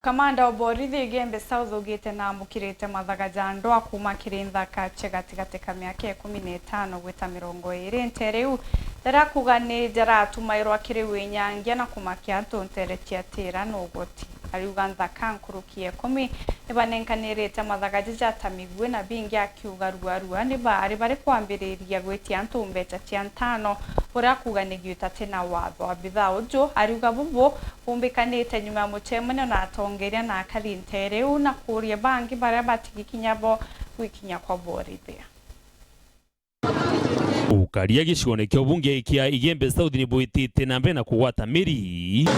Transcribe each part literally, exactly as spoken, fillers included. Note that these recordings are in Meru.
Kamanda wa borithi Igembe South ugite na amukirite mathaga ja ndwaa kuuma kiri nthaka cia gatigati ka miaka ikumi na itano gwita mirongo iiri. Nteere iu, riria akuuga ni jaratumairwa kiri winyangia na kumakia antu nteere cia Tiira na ugoti. Ariuga nthaka nkuruki ya ikumi ni banenkanirite mathaga jaja ta migui na bingi akiuga ruarua ni baari bari kwambiriria gwitia antu mbeca cia ntano, uria akuuga ni giuta ti na watho. Abithaa uju ariuga bubu bumbikanite nyuma ya mucemanio na atongeria na akari nteere iu na kuuria bangi baria batigikinya bo gwikinya kwa borithi. Ukaria gicigoone kia ubunge kia Igembe South ni bwitite na mbere na kugwata miri.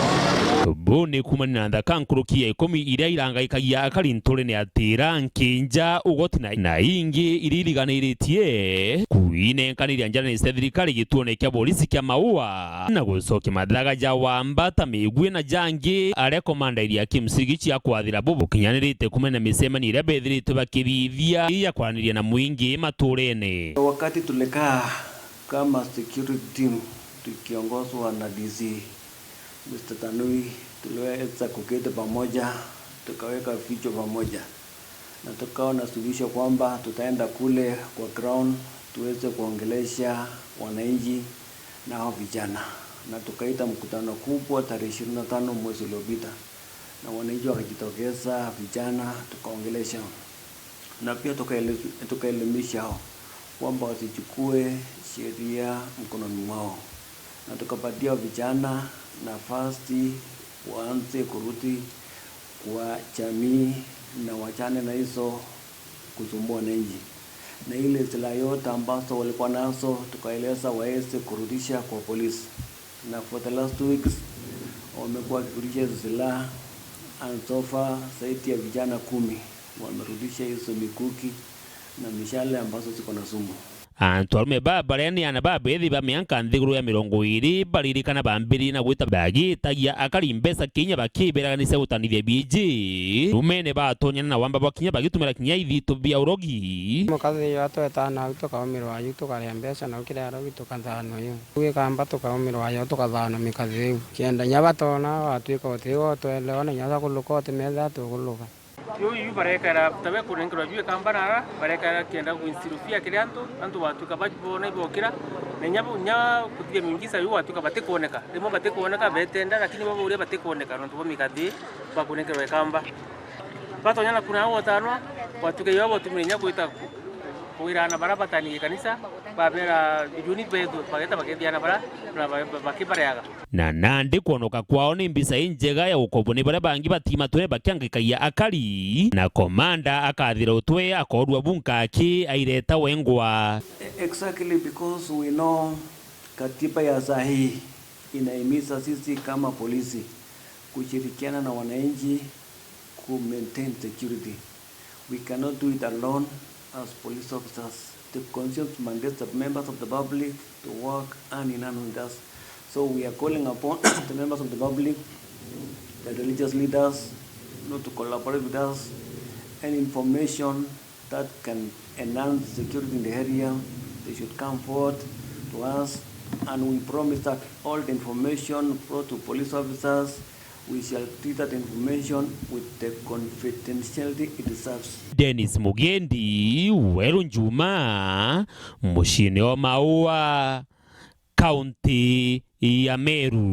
Buu ni kuumania na nthaka nkuruki ya ikumi iria irangaikagia akari nturene ya Tiira, Nkinja, Ugoti na, na ingi iria iriganiritie kuinenkaniria njarene cia thirikari gituone kia borisi kia Maua na gucokia mathaga ja wamba ta migui na jangi aria komanda Eliakim Sirigich akwathira bubu bukinyanirite kuumania na micemanio iria bethiritwe bakithithia ya kwaraniria na mwingi maturene. Wakati tulikaa kama security team tukiongozwa na D C, Mister Tanui, tuliweza kuketi pamoja, tukaweka vichwa pamoja, na tukaona suluhisho kwamba tutaenda kule kwa ground tuweze kuongelesha wananchi na hao vijana, na tukaita mkutano kubwa tarehe ishirini na tano mwezi uliopita, na wananchi wakajitokeza, vijana tukaongelesha, na pia tukaele-, tukaelimisha hao kwamba wasichukue sheria mkononi mwao, na tukapatia vijana nafasi waanze kurudi kwa jamii na wachane na hizo kusumbua wananchi. Na ile silaha yote ambazo walikuwa nazo, tukaeleza waweze kurudisha kwa polisi. Na for the last two weeks, wamekuwa wakirudisha hizo silaha, and so far, zaidi ya vijana kumi wamerudisha hizo mikuki na mishale ambazo ziko na sumu. Antu arume baa baria ni aana babeethi ba mianka nthiguru ya mirongo iiri baririkana baambiririe na gwita bagitagia akari mbeca kinya bakiberaganisia gutanithia biiji. Rumene batonyana na wamba bwa kinya bagitumira kinya ithitu bia urogi. Mukathi yo atwetana au tukaumirwa yu tukaria mbeca nau kiria arogi tukathanwa yu. Gwikamba tukaumirwa yo tukathanwa mikathi iu. Kienda nya batona watwika utigo twelewa na nya kuluka utimetha tukuluka. Yu, yu barekara tabe kunenkerwa juu ikamba nara, barekara kienda kuinstill fear kiri antu, antu batwika bajibona ibokira, na inya bu-, inya kuthithia miujiza yu batwika batikwoneka. Rimwe batikwoneka, betenda, lakini babo uria batikwoneka, nontu bwa mikathi bakunenkerwa ikamba. Batonya na kuna agotanwa, batwika yo botumire inya gwita ku-, kwirana bara batani gikanisa, babera ijuni bethu, bageta bakethiana bara, na ba-, ba-, bakibareaga. Na nandi kwonoka kwao ni mbica injega ya gukombwa ni baria bangi batimatwe bakiangikagia akari, na komanda akathira utwe akoorua bu nkaki aireta wengwa. Exactly, because we know katiba ya saa hii inahimiza sisi kama polisi kushirikiana na wananchi ku maintain security. We cannot do it alone as police officers. The constitution mandates the members of the public to work hand in hand with us. So we are calling upon the members of the public, the religious leaders, you know, to collaborate with us. Any information that can enhance security in the area, they should come forward to us, and we promise that all the information brought to police officers, we shall treat that information with the confidentiality it deserves. Dennis Mugendi, Weru Njuma, muciini o Maua, kaunti ya Meru.